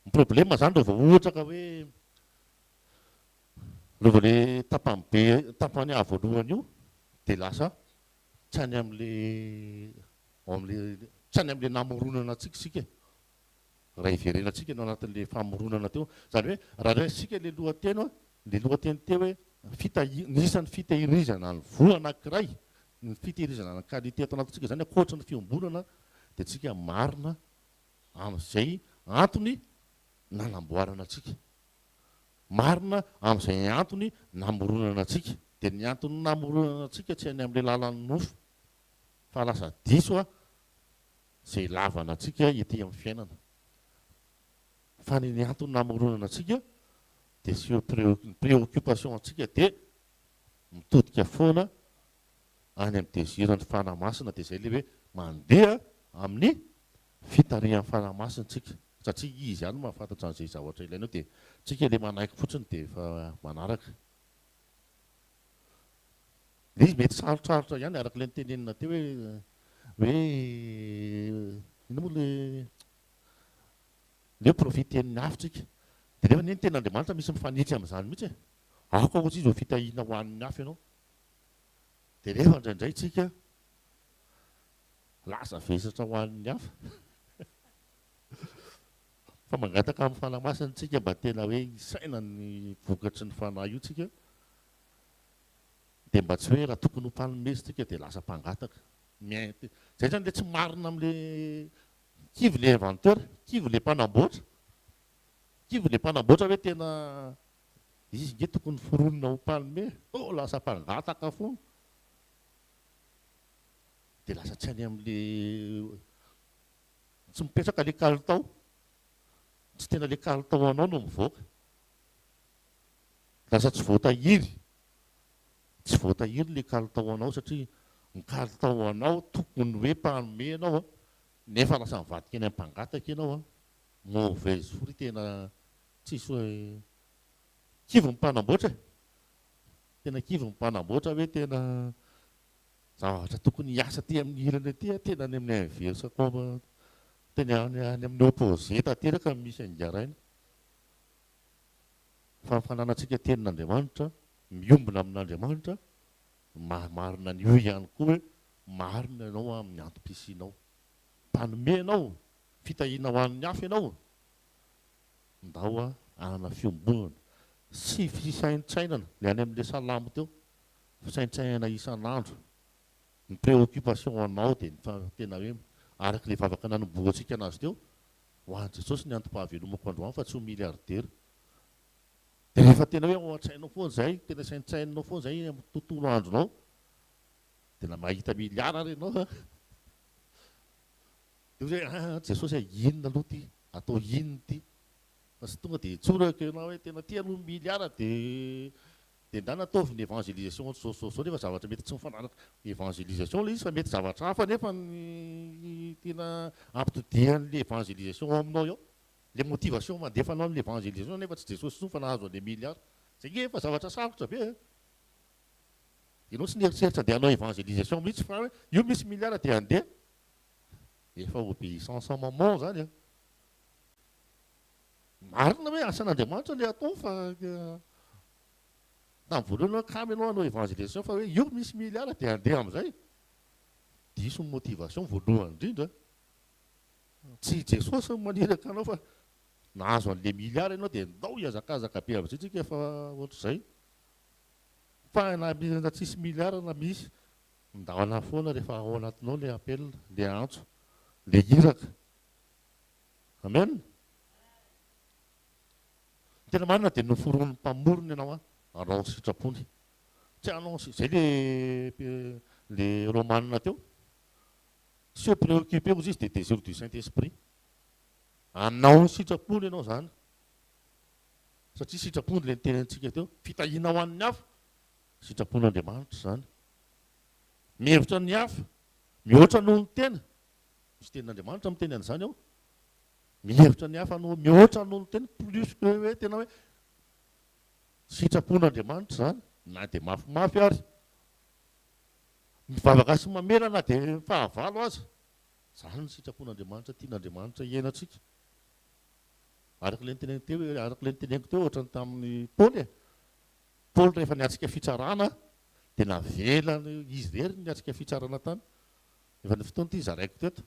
Ny problème zany raha vao ohatra ka hoe raha vao le tapany be tapany avo voalohany io dia lasa tsy any amin'le ao amin'le tsy any amin'le namoronana antsika isika e. Raha hiverenantsika ny ao anatin'le famoronana teo, izany hoe raha raisintsika le lohateny hoe le lohateny teo hoe fitahi- ny isan'ny fitehirizana ny voa anankiray, ny fitehirizana ny qualité ato anatintsika izany ankoatra ny fiombonana dia tsika marina amin'izay antony nanamboarana antsika. Marina amin'izay antony namoronana antsika. Dia ny antony namoronana antsika tsy any amin'ilay lalan'ny nofo fa lasa diso izay ilavana antsika ety amin'ny fiainana. Fa ny ny antony namoronana antsika dia sy ny préoccupation antsika dia mitodika foana any amin'ny désir ny Fanahy Masina dia izay ilay hoe mandeha amin'ny fitarihan'ny Fanahy Masina tsika satria Izy ihany no mahafantatra an'izay zavatra ilainao dia tsika ilay manaiky fotsiny dia efa manaraka. Ilay izy mety sarotsarotra ihany araka ilay notenenina teo hoe hoe inona moa ilay ilay hoe profiter-n'ny hafa tsika dia nefa anie ny tenin'Andriamanitra misy mifanitsy amin'izany mihitsy e. Aoka hozy izy ho fitahiana ho an'ny hafa ianao. Dia rehefa indraindray tsika lasa vesatra ho an'ny hafa. Fa mangataka amin'ny Fanahy Masina tsika mba tena hoe hisaina ny vokatry ny Fanahy io tsika. Dia mba tsy hoe raha tokony ho mpanome tsika dia lasa mpangataka. Zay zany le tsy marina amle kivy le inventeur, kivy le mpanamboatra. Kivy le mpanamboatra hoe tena Izy nge tokony foronina ho mpanome, oh lasa mpangataka foana. Dia lasa tsy any amin'le tsy mipetraka le kalitao. Tsy tena le kalitao anao no mivoaka. Lasa tsy voatahiry. Tsy voatahiry le kalitao anao satria ny kalitao anao tokony hoe mpanome ianao an, nefa lasa mivadika eny amin'ny mpangataka ianao an. Mauvaise fruit tena tsisy hoe Kivy ny mpanamboatra e! Tena kivy ny mpanamboatra hoe tena zavatra tokony hiasa aty amin'ny ilany aty, tena any amin'ny inverse comme tena any any amin'ny opposé tanteraka no misy an'i-Ngaraina. Fa ny fananantsika tenin'Andriamanitra, miombona amin'Andriamanitra, mahamarina an'io ihany koa hoe marina ianao amin'ny antom-pisianao. Mpanome ianao, fitahiana ho an'ny hafa ianao. Ndao hanana fiombonana sy fisaintsainana, ilay any amin'ilay salamo teo, fisaintsainana isan'andro, ny préoccupation anao dia ny tena hoe araka ilay vavaka nanombohantsika anazy teo, ho an'i Jesosy ny antom-pahavelomako androany fa tsy ho milliardaire. Dia rehefa tena hoe ao an-tsainao foana izay, tena saintsaininao foana izay amin'ny tontolo andronao, dia na mahita milliard ary ianao an! Dia hoe ah Jesosy a inona aloha ity, atao inona ity? Fa tsy tonga dia tsorako ianao hoe tena ity aloha milliard dia dia ndana ataovy ny évangélisation ohatr'izao sy izao izao nefa zavatra mety tsy mifanaraka évangélisation ilay izy fa mety zavatra hafa nefa ny tena ampitodihan'ilay évangélisation ao aminao eo. Ilay motivation mandefa anao amin'ilay évangélisation nefa tsy Jesosy intsony fa nahazo an'ilay milliard. Izay nge efa zavatra sarotra be e. Ianao tsy nieritreritra andeha hanao évangélisation mihitsy fa hoe io misy milliard dia andeha. Efa obéissance à maman zany an! Marina hoe asan'Andriamanitra le atao fa tamin'ny voalohany hoe kamo ianao hanao évangélisation fa hoe io misy milliard dia handeha amin'izay. Diso ny motivation voalohany indrindra. Tsy i Jesosy no maniraka anao fa nahazo an'le milliard ianao dia ndao hihazakazaka be amin'izay tsika fa ohatr'izay. Fa na tsisy milliard na misy Mindahana foana rehefa ao anatinao le appel, le antso, le iraka. Amen. Ny tena marina dia noforonin'ny Mpamorona ianao hanao ny sitrapony. Tsy hanao ny zay le le Romana teo. Se préoccuper hozy izy des désirs du Saint Esprit. Hanao ny sitrapony ianao zany. Satria sitrapony le nitenenintsika teo. Fitahiana ho an'ny hafa. Sitrapon'Andriamanitra izany. Mihevitra ny hafa mihoatra noho ny tena. Misy tenin'Andriamanitra miteny an'izany ao. Mihevitra ny hafa noho mihoatra noho ny tena, plus que hoe tena hoe sitrapon'Andriamanitra izany, na dia mafimafy ary. Mivavaka sy mamela na dia fahavalo aza. Izany ny sitrapon'Andriamanitra tian'Andriamanitra hiainantsika. Araka ilay noteneniko teo, araka ilay noteneniko teo ohatran'ny tamin'i Paoly e. Paoly rehefa niatrika fitsarana dia navelany izy irery no niatrika fitsarana tany. Efa ny fotoana ity zaraiko teto.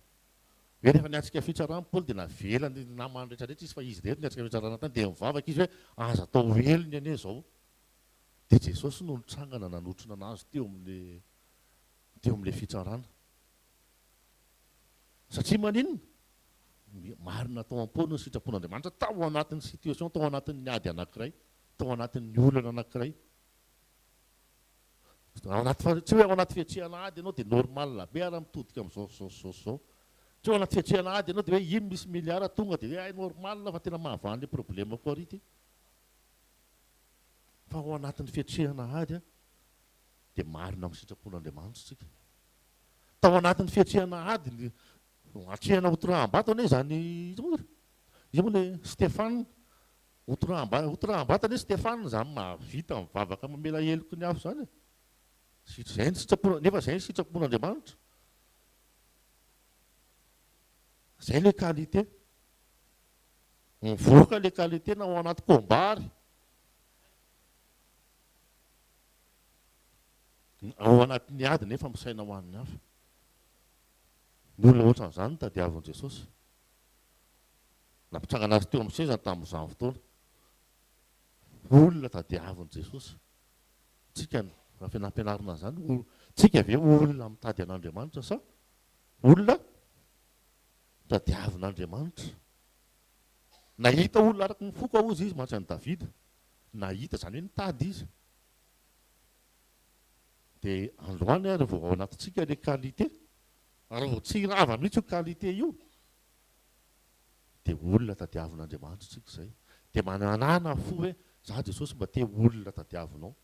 Hoe rehefa niatrika fitsarana Paoly dia navelany ny namany rehetra rehetra izy fa izy irery no niatrika fitsarana tany dia nivavaka izy hoe aza atao helony anie izao. Dia Jesosy no nitsangana nanotrona anazy teo amin'le teo amin'le fitsarana. Satria maninona? Marina tao am-pony ny sitrapon'Andriamanitra tao anatin'ny situation, tao anatin'ny ady anankiray. Tao anatin'ny olana anankiray. Ao anaty, tsy hoe ao anaty fiatrehana ady ianao dia normal be ary mitodika amin'izao sy izao sy izao sy izao. Tsy hoe ao anaty fiatrehana ady ianao dia hoe iny misy milliard tonga dia hoe hay normal fa tena mahavaha an'ilay problème-ko ary ity. Fa ao anatin'ny fiatrehana ady dia marina amin'ny sitrapon'Andriamanitra isika. Tao anatin'ny fiatrehana ady, atrehana ho toraham-bato anie izany, iza moa iza moa ilay Stéphane, ho toraham-bato, ho toraham-bato anie Stéphane izany mahavita mivavaka mamela heloky ny hafa izany e. Izay ny sitrapo, nefa izay ny sitrapon'Andriamanitra. Izay ilay qualité. Mivoaka ilay qualité na ao anaty combat ary. Ao anatin'ny ady nefa misaina ho an'ny hafa. Ny olona ohatran'izany no tadiavin'i Jesosy. Nampitsangana azy teo amin'ny sezany tamin'izany fotoana. Olona tadiavin'i Jesosy. Tsika raha nampianarina an'izany, tsika ve olona mitady an'Andriamanitra sa olona tadiavin'Andriamanitra? Nahita olona araka ny foko aho hozy izy mantsy an'i Davida. Nahita, izany hoe nitady izy. Dia androany ary vao ao anatintsika ilay qualité, ary vao tsy rava mihitsy io qualité io, dia olona tadiavin'Andriamanitra isika izay. Dia mananàna fo hoe, za Jesosy mba te ho olona tadiavinao.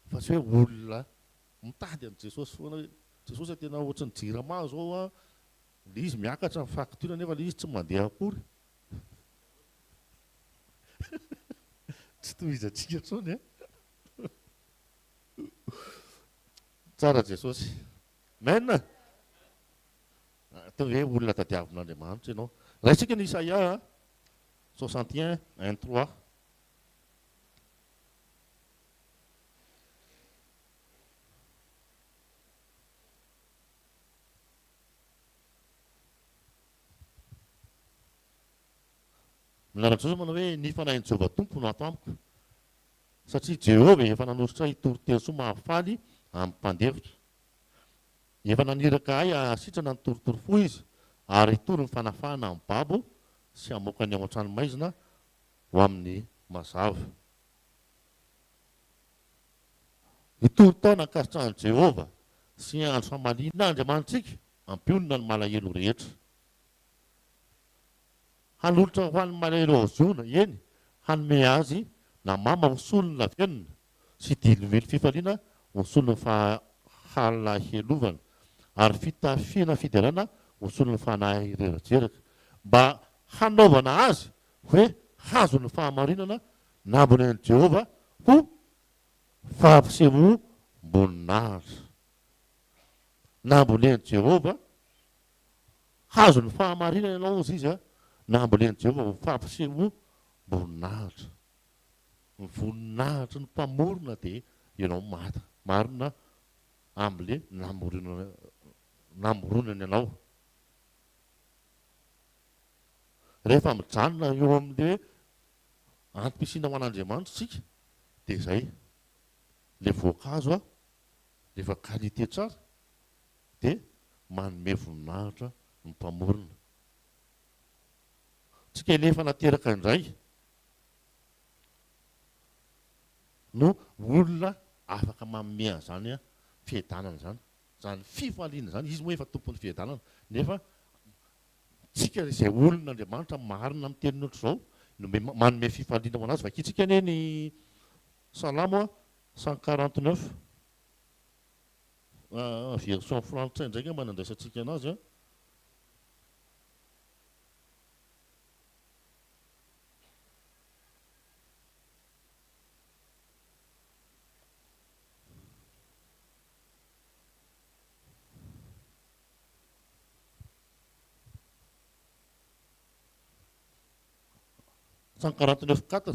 Fa tsy hoe olona mitady an'i Jesosy foana hoe, Jesosy a tena ohatran'ny jirama zao an, ilay izy miakatra ny facture nefa ilay izy tsy mandeha akory. Tsy tohizantsika intsony an. Tsara Jesosy. Amen. Atao hoe olona tadiavin'Andriamanitra ianao. Raisika ny Isaia 61, 1, 3. Milaza Jesosy manao hoe ny fanahin'i Jehovah Tompo no ato amiko. Satria Jehovah efa nanositra ahy hitory teny soa mahafaly amin'ny mpandefitra. Efa naniraka ahy hahasitrana ny torotoro fo Izy, ary hitory ny fanafahana amin'ny babo sy hamoaka ny ao an-tranomaizina ho amin'ny mazava. Hitory taona ankasitrahan'i Jehovah sy andro famalian'Andriamanitsika hampionona ny malahelo rehetra. Hanolotra ho an'ny malahelo ao Ziona, eny, hanome azy namama ho solon'ny lavenona, sy diloilo fifaliana ho solon'ny fahalahelovana, ary fitafiana fiderana ho solon'ny fanahy rerajeraka, mba hanaovana azy hoe hazon'ny fahamarinana nambolen'i Jehovah ho fampisehoam-boninahitra. Nambolen'i Jehovah Hazo ny fahamarinana ianao, hozy izy, nambolen'i Jehovah ho fampisehoam-boninahitra. Ny voninahitry ny Mpamorona dia ianao maty marina amin'ilay namoronany anao. Rehefa mijanona eo amin'ilay hoe antom-pisiana ho an'Andriamanitra isika dia izay. Ilay voankazo rehefa qualité tsara dia manome voninahitra ny Mpamorona. Tsika ilay efa nateraka indray no olona afaka manome an'izany fiadanana izany, izany fifaliana izany, izy moa efa tompon'ny fiadanana, nefa tsika izay olon'Andriamanitra marina amin'ny teniny ohatr'izao no manome fifaliana ho an'azy. Vakintsika anie ny Salamo 149. Version frantsay indray angamba no andraisantsika anazy an. 149 4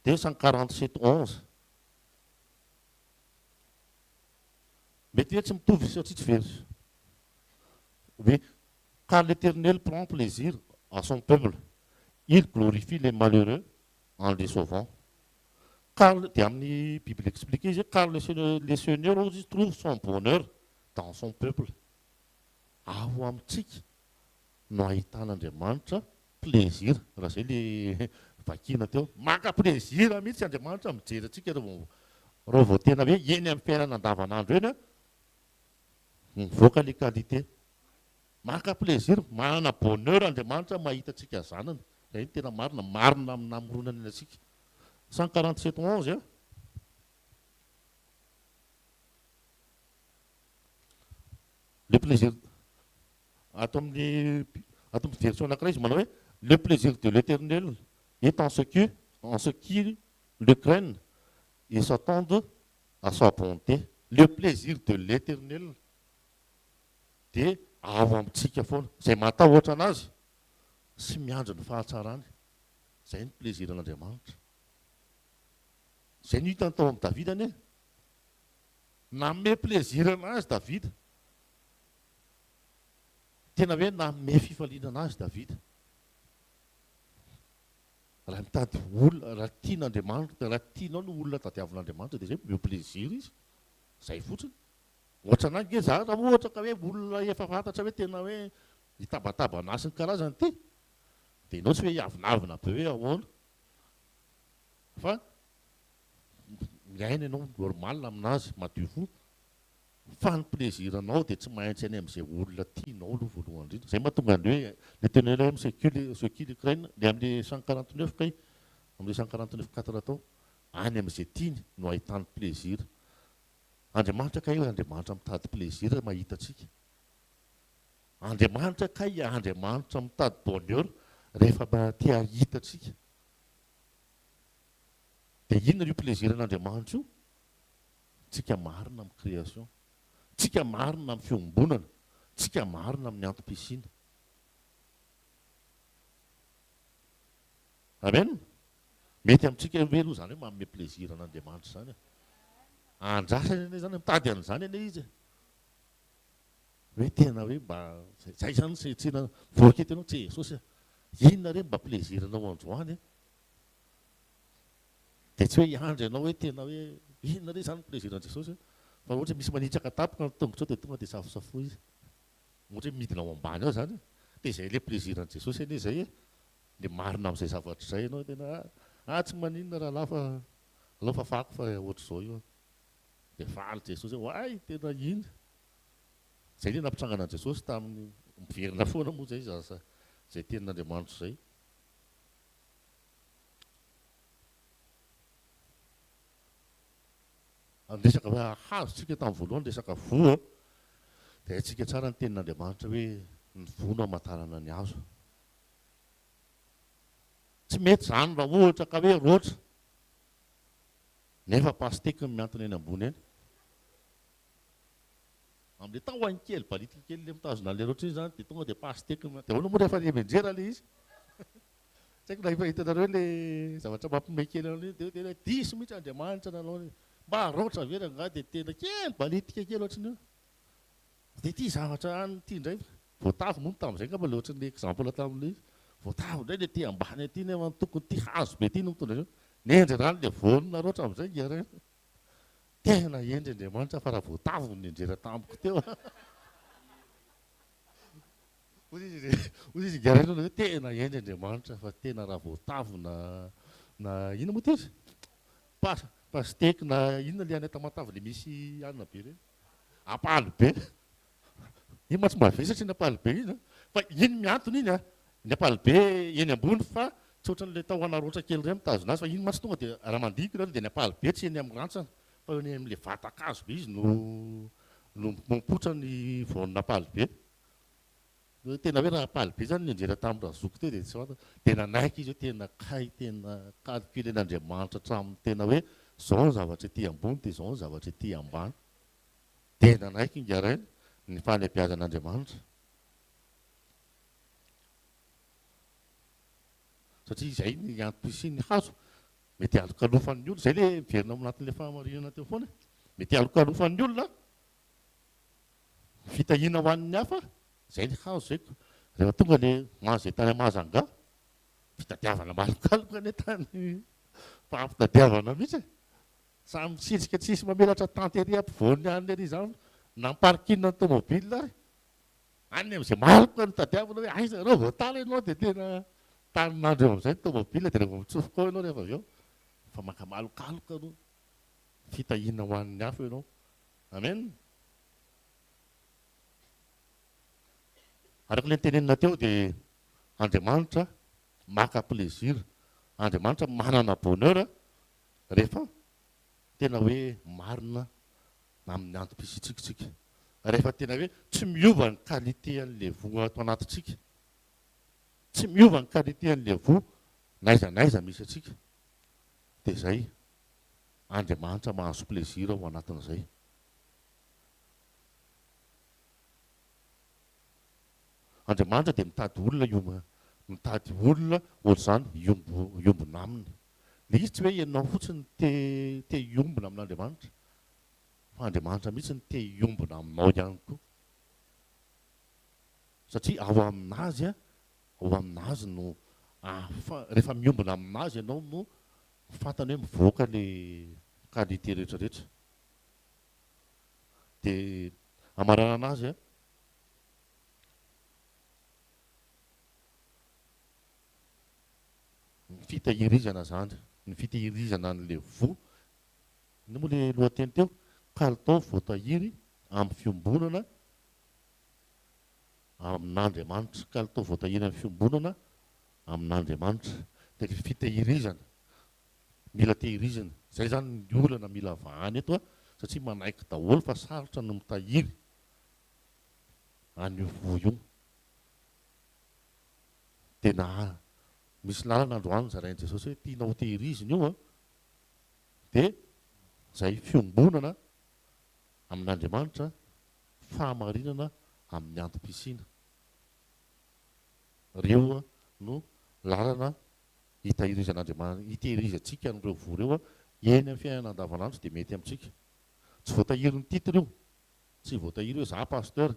dia 147 11. Mety hoe tsy mitovy satria tsy very hoe car l'Eternel prend plaisir à son peuple, il glorifie les malheureux en les sauvant. Car dia amin'ny Bible expliquée izy hoe car le le Seigneur hozy izy trouve son bonheur dans son peuple. Ao amintsika no ahitan'Andriamanitra plaisir, raha izay le Vakiana teo. Maka plaisir mihitsy Andriamanitra mijery antsika raha vao tena hoe eny amin'ny fiainana andavanandro eny an, mivoaka ilay qualité. Maka plaisir, manana bonheur Andriamanitra mahita antsika zanany. Izay no tena marina, marina amin'ny namoronany antsika. 147 11 an. Le plaisir ato amin'ny ato amin'ny version anankiray izy manao hoe le plaisir de l'Eternel est en ce qui en ce qui le craignent et s'attendent à sa bonté. Le plaisir de l'Eternel dia ao amintsika foana. Izay matahotra an'Azy sy miandry ny fahatsarany. Izay ny plaisir an'Andriamanitra. Izay no hitany tao amin'i Davida anie. Nanome plaisir anazy Davida. Tena hoe nanome fifaliana anazy Davida. Raha mitady olona, raha tian'Andriamanitra, raha tianao ny olona tadiavin'Andriamanitra dia izay omeo plaisir izy. Izay fotsiny. Ohatra anah nge za raha ohatra ka hoe olona efa fantatra hoe tena hoe hitabataba anah sy ny karazany ity dia ianao tsy hoe hiavonavona be hoe ahoana fa miaina ianao normal aminazy, madio fo, fa ny plaisir anao dia tsy maintsy any amin'izay olona tianao aloha voalohany indrindra. Izay mahatonga ny hoe l'Eternel aime ce qui ce qui le craignent, le amin'ny 149 kay, amin'ny 149 quatre atao, any amin'izay tiany no ahitany plaisir. Andriamanitra kay Andriamanitra mitady plaisir mahita antsika. Andriamanitra kay Andriamanitra mitady bonheur rehefa mba te hahita antsika. Dia inona io plaisir an'Andriamanitra io? Tsika marina amin'ny création. Tsika marina amin'ny fiombonana. Tsika marina amin'ny antom-pisiana. Amen. Mety amintsika ve aloha izany hoe manome plaisir an'Andriamanitra izany e? Andrasany anie izany, mitady an'izany anie izy e. Hoe tena hoe mba zay izany tsy tsy voaketo ianao tsy Jesosy a. Inona re mba plaisir anao androany e? Dia tsy hoe hiandry ianao hoe tena hoe inona re izany plaisir an'i Jesosy e? Fa ohatra hoe misy manitsaka tampoka ny tongotrao dia tonga dia safosafoy izy. Ohatra hoe midina ao ambany ao izany e. Dia izay ilay plaisir an'i Jesosy anie izay e. Dia marina amin'izay zavatra izay ianao tena ah tsy maninona rahalahy fa aleo fafako fa ohatr'izao io. Dia faly Jesosy hoe oay tena iny. Izay ilay nampitsangana an'i Jesosy tamin'ny miverina foana moa izay zaza izay tenin'Andriamanitra izay. Ny resaka hazo tsika tamin'ny voalohany resaka voa dia haintsika tsara ny tenin'Andriamanitra hoe ny voa no hamantarana ny hazo. Tsy mety izany raha ohatra ka hoe roatra nefa pastèque no mihantona eny ambony eny. Amin'ilay tahony kely balitika kely ilay mitazona an'ilay roatra iny izany dia tonga dia pastèque no mihantona. Dia ahoana moa rehefa mianjera ilay izy? Tsy haiko na efa hitanareo ilay zavatra mampihomehy kely an'io dia tena diso mihitsy Andriamanitra nanao an'io. Mba roatra ve rangahy dia tena kely balitika kely ohatran'io. Dia ity zavatra any ity indray, voatavo moa tamin'izay angamba ilay ohatran'ilay exemple tamin'ilay izy. Voatavo indray ilay aty ambany aty nefa tokony ity hazo be ity no mitondra an'io. Nendry rano ilay voanina roatra amin'izay nge re. Tena hendry Andriamanitra fa raha voatavo no nianjera tamiko teo. Hoy izy, hoy izy ingahy Rainona hoe tena hendry Andriamanitra fa tena raha voatavo na na inona moa ity izy? Pas, pasteky na inona ilay any Tamatave ilay misy anona be ireny? Ampalibe. Iny mantsy mavesatra iny ampalibe iny an. Fa iny mihantona iny an. Ny ampalibe eny ambony fa tsy ohatran'ilay tahona roatra kely ireny mitazona azy fa iny mantsy tonga dia raha mandinika ianao dia ny ampalibe tsy eny amin'ny rantsana fa eny amin'ilay vatan-kazo be izy no no mipoitra ny voan'ampalibe. Hoe tena hoe raha ampalibe izany nianjera tamin'i razoky teo dia tsy fantatra. Dia nanaiky izy hoe tena kay tena calculer-n'Andriamanitra hatramin'ny tena hoe izao ny zavatra ety ambony dia izao ny zavatra ety ambany. Dia nanaiky ingahy Rainy ny fahalehibiazan'Andriamanitra. Satria izay ny antom-pisian'ny hazo. Mety alokalofan'ny olona, izay ilay miverina ao anatin'ilay fahamarinana teo foana e. Mety alokalofan'ny olona, fitahiana ho an'ny hafa, izay ny hazo izay ko. Rehefa tonga ilay mahazo izay tany Mahajanga, fitadiavana malokaloka anie tany fampitadiavana mihitsy e. Samy misitrika tsisy mamelatra tanty ery ampovoany any ery izany na mi-parking ny tomobile ary. Any amin'izay maloka no tadiavina hoe aiza ianao vao tara ianao dia tena. Tanin'andro eo amin'izay ny tomobile dia rehefa mitsofoka ao ianao rehefa avy eo fa maka malokaloka aloha. Fitahiana ho an'ny hafa ianao. Amen. Araka ilay notenenina teo dia Andriamanitra maka plaisir, Andriamanitra manana bonheur rehefa tena hoe marina amin'ny antom-pisiantsika isika. Rehefa tena hoe tsy miova ny qualité an'ilay voa ato anatintsika. Tsy miova ny qualité an'ilay voa n'aiza n'aiza misy antsika. Dia izay, Andriamanitra mahazo plaisir ao anatin'izay. Andriamanitra dia mitady olona hiomba, mitady olona ohatr'izany hiombo, hiombona aminy. Ilay izy tsy hoe ianao fotsiny te, te hiombona amin'Andriamanitra, fa Andriamanitra mihitsy no te hiombona aminao ihany koa. Satria ao amin'Azy, ao amin'Azy no ahafa, rehefa miombona amin'Azy ianao no fantany hoe mivoaka ilay qualité rehetra rehetra. Dia hamaranana azy an. Ny fitahirizana izany, ny fitehirizana an'ilay voa, inona moa ilay lohateny teo? Kalitao voatahiry amin'ny fiombonana amin'Andriamanitra. Kalitao voatahiry amin'ny fiombonana amin'Andriamanitra. Dia ilay fitehirizana. Mila tehirizina. Izay izany ny olana mila vahana eto satria manaiky daholo fa sarotra ny mitahiry an'io voa io. Tena misy lalana androany nozarain'i Jesosy hoe tianao ho tehirizina io an, dia izay fiombonana amin'Andriamanitra, fahamarinana amin'ny antom-pisiana. Ireo no lalana hitahirizan'Andriamanitra, hitehirizantsika an'ireo voa ireo eny amin'ny fiainana andavanandro dia mety amintsika. Tsy voatahiry ny titre io, tsy voatahiry hoe za pasteur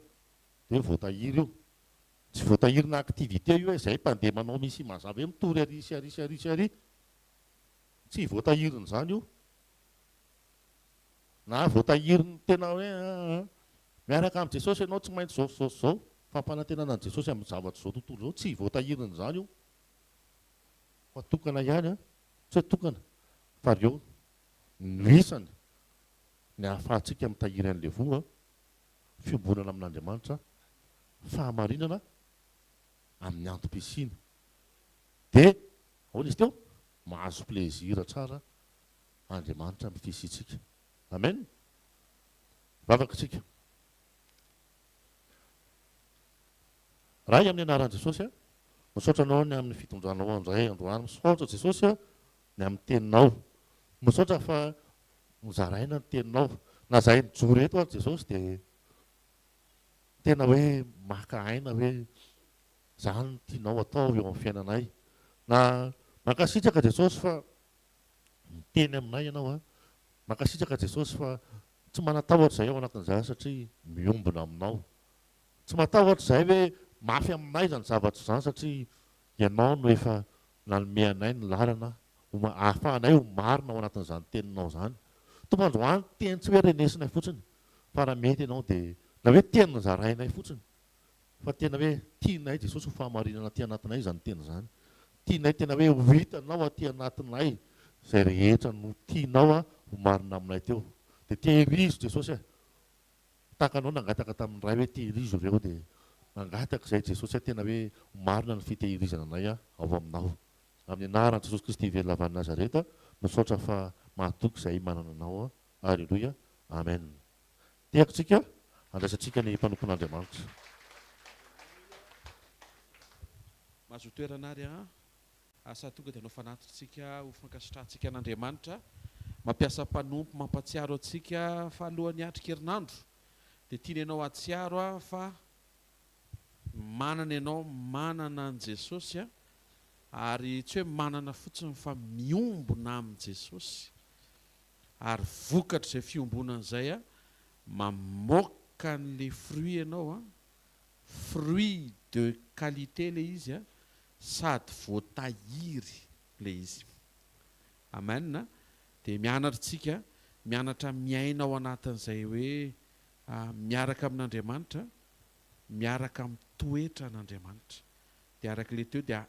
dia hoe voatahiry io. Tsy voatahirina activité io hoe zay mpandeha manao misy mazava hoe mitory ary sy ary sy ary sy ary. Tsy voatahirin'izany io. Na voatahirin'ny tena hoe miaraka amin'i Jesosy ianao tsy maintsy izao sy izao sy izao. Fampanantenana an'i Jesosy amin'ny zavatra izao tontolo izao, tsy voatahirin'izany io. Fa tokana ihany an, tsy hoe tokana fa ireo no isany ny ahafahantsika mitahiry an'ilay voa, fiombonana amin'Andriamanitra, fahamarinana amin'ny antom-pisiana. Dia ahoana izy teo? Mahazo plaisir tsara Andriamanitra amin'ny fisiantsika. Amen. Vavaka isika. Ray amin'ny anaran'i Jesosy a, misaotra anao ny amin'ny fitondranao andray androany, misaotra Jesosy a ny amin'ny teninao, misaotra fa nozaraina ny teninao, na zahay mijoro eto ary Jesosy dia tena hoe maka aina hoe zany no tianao atao eo amin'ny fiainanay, na mankasitraka Jesosy fa miteny aminay ianao a, mankasitraka Jesosy fa tsy manatahotra zahay ao anatin'izany satria miombona aminao. Tsy matahotra izahay hoe mafy aminay izany zavatra izany satria Ianao no efa nanome anay ny lalana ho ahafahanay ho marina ao anatin'izany teninao izany. Tompo androany teny tsy hoe renesinay fotsiny fa raha mety Ianao dia na hoe teny nozarainay fotsiny fa tena hoe tianay Jesosy ho fahamarinana aty anatinay izany teny izany. Tianay tena hoe ho hitanao aty anatinay izay rehetra no tianao ho marina aminay teo. Dia tehirizo Jesosy e! Tahaka anao nangataka tamin'ny Ray hoe tehirizo ireo dia mangataka izay Jesosy aho tena hoe ho marina ny fitehirizana anay ao aminao. Amin'ny anaran'i Jesosy Kristy velona avy any Nazareta misaotra fa mahatoky izay manana anao Aleloia Amen. Tehaka tsika handraisantsika ny mpanompon'Andriamanitra. Mahazoa toerana ary an. Asa tonga dia hanao fanatitra isika ho fankasitrahantsika an'Andriamanitra. Mampiasa mpanompo mampatsiaro antsika fa alohan'ny hiatrika herinandro dia tiana ianao hahatsiaro fa manana ianao, manana an'i Jesosy ary tsy hoe manana fotsiny fa miombona amin'i Jesosy ary vokatr'izay fiombonana izay mamoaka an'ilay fruit ianao, fruit de qualité ilay izy sady voatahiry ilay izy. Amen. Dia mianatra isika, mianatra miaina ao anatin'izay hoe miaraka amin'Andriamanitra, miaraka mitoetra an'Andriamanitra. Dia araka ilay teo dia.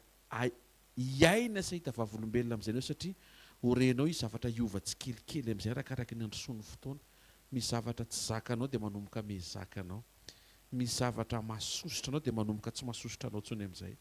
Hiaina sy hahita vavolombelona amin'izay ianao satria ho renao hisy zavatra hiova tsikelikely amin'izay arakaraky ny androsoan'ny fotoana. Misy zavatra tsy zakanao dia manomboka mezaka anao. Misy zavatra mahasosotra anao dia manomboka tsy mahasosotra anao intsony amin'izay.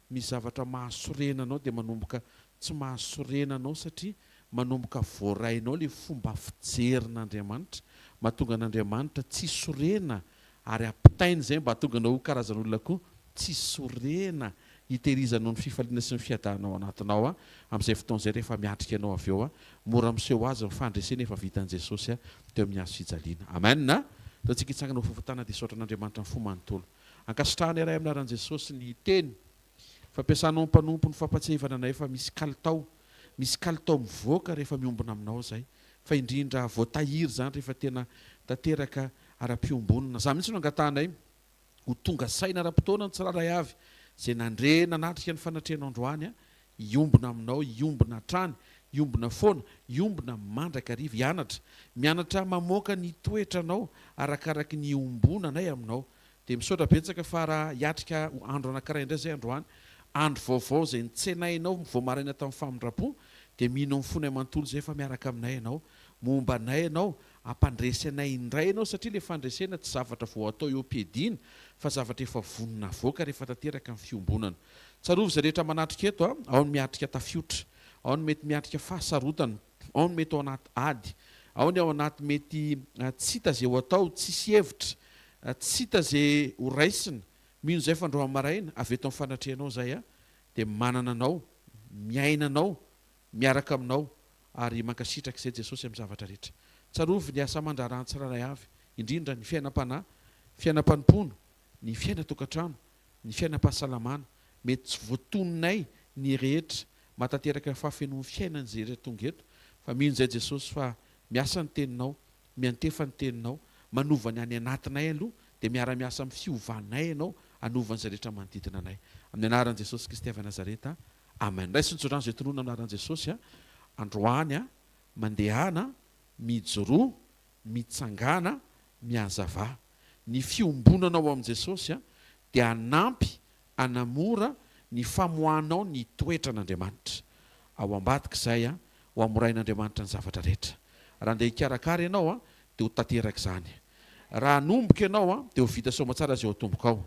Misy zavatra mahasorena anao dia manomboka tsy mahasorena anao satria manomboka voarainao ilay fomba fijerin'Andriamanitra, mahatonga an'Andriamanitra tsy sorena ary ampitaina izay mba hahatonga anao ho karazan'olona koa tsy sorena hitehirizanao ny fifaliana sy ny fiadanana ao anatinao amin'izay fotoana izay rehefa miatrika anao avy eo mora miseho azy ny fandresena efa vitan'i Jesosy teo amin'ny hazo fijaliana. Amen! Ataontsika hitsangana ho fofotana dia hisaotra an'Andriamanitra ny fo manontolo. Ankasitrahana iray amin'ny anaran'i Jesosy ny teny fampiasanao ny mpanompo ny fampatsiahivana anay fa misy kalitao misy kalitao mivoaka rehefa miombona aminao izay fa indrindra voatahiry izany rehefa tena tanteraka ara-piombonana. Izany mihitsy no angatahanay ho tonga saina ara-potoana ny tsirairay avy izay nandre nanatrika ny fanatrehanao androany hiombona aminao, hiombona hatrany, hiombona foana, hiombona mandrakariva, hianatra, mianatra mamoaka ny toetranao arakaraky ny iombonanay aminao. Dia misaotra betsaka fa raha hiatrika andro anankiray indray izay androany, andro vaovao izay nitsenainao vao maraina tamin'ny famindram-po, dia mino amin'ny fonay manontolo izay fa miaraka aminay ianao, momba anay ianao, hampandresy anay indray ianao satria ilay fandresena tsy zavatra vao atao eo am-piadiana fa zavatra efa vonona avoaka rehefa tanteraka ny fiombonana. Tsarovy izay rehetra manatrika eto a, ao ny miatrika tafiotra, ao ny mety miatrika fahasarotana, ao ny mety ao anaty ady, ao ny ao anaty mety tsy hita izay ho atao, tsisy hevitra, tsy hita izay ho raisina, mino izay fa androany maraina avy eto amin'ny fanatrehanao izay aho dia manana anao, miaina anao, miaraka aminao ary mankasitraka izay Jesosy amin'ny zavatra rehetra. Tsarovy ny asa aman-draharaha tsirairay avy, indrindra ny fiainam-panahy, fiainam-panompoana, ny fiainan-tokantrano, ny fiainam-pahasalamana. Mety tsy voatononay ny rehetra mahatanteraka ny fahafenoan'ny fiainana izay rehetra tonga eto, fa mino izay Jesosy fa miasa ny teninao, miantefa ny teninao, manova ny any anatinay aloha, dia miara-miasa amin'ny fiovanay ianao hanova an'izay rehetra manodidina anay. Amin'ny anaran'i Jesosy Kristy avy Nazareta, Amen. Raiso ny tsodrano izay tononina amin'ny anaran'i Jesosy a. Androany a, mandehana, mijoroa, mitsangàna, mihazavà. Ny fiombonanao amin'i Jesosy a dia hanampy hanamora ny famoahanao ny toetran'Andriamanitra. Ao ambadik'izay a, ho hamorain'Andriamanitra ny zavatra rehetra. Raha andeha hikarakara ianao a, dia ho tanteraka izany. Raha hanomboka ianao dia ho vita soamatsara izay ao an-tombokao.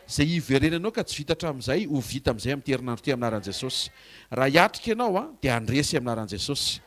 Izay hiverenanao ka tsy vita hatramin'izay, ho vita amin'izay amin'ity herinandro ity amin'ny anaran'i Jesosy. Raha hiatrika ianao dia handresy amin'ny anaran'i Jesosy.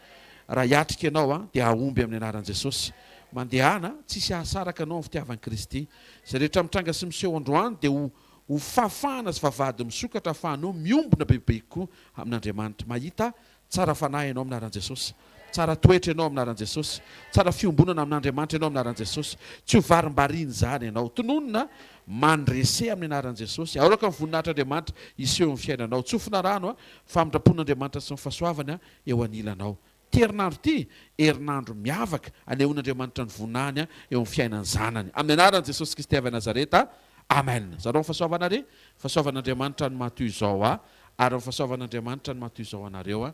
Raha hiatrika ianao dia hahomby amin'ny anaran'i Jesosy. Mandehana, tsisy hahasaraka anao amin'ny fitiavan'i Kristy. Izay rehetra mitranga sy miseho androany dia ho ho fahafahana sy vavahady misokatra ahafahanao miombona bebe kokoa amin'Andriamanitra. Mahita Tsara fanahy ianao amin'ny anaran'i Jesosy. Tsara toetra ianao amin'ny anaran'i Jesosy. Tsara fiombonana amin'Andriamanitra ianao amin'ny anaran'i Jesosy. Tsy ho varimbarian'izany ianao. Tononina, Mandrese amin'ny anaran'i Jesosy. Aoraka ny voninahitr'Andriamanitra hiseho amin'ny fiainanao. Tsofina rano, famindram-pon'Andriamanitra sy ny fahasoavany eo anilanao. Ity herinandro ity, herinandro miavaka anehoan'Andriamanitra ny voninahiny eo amin'ny fiainan'ny zanany. Amin'ny anaran'i Jesosy Kristy avy Nazareta. Amen. Zarao ny fahasoavana re. Fahasoavan'Andriamanitra no maha toy izao ahy. Ary ny fahasoavan'Andriamanitra no maha toy izao anareo.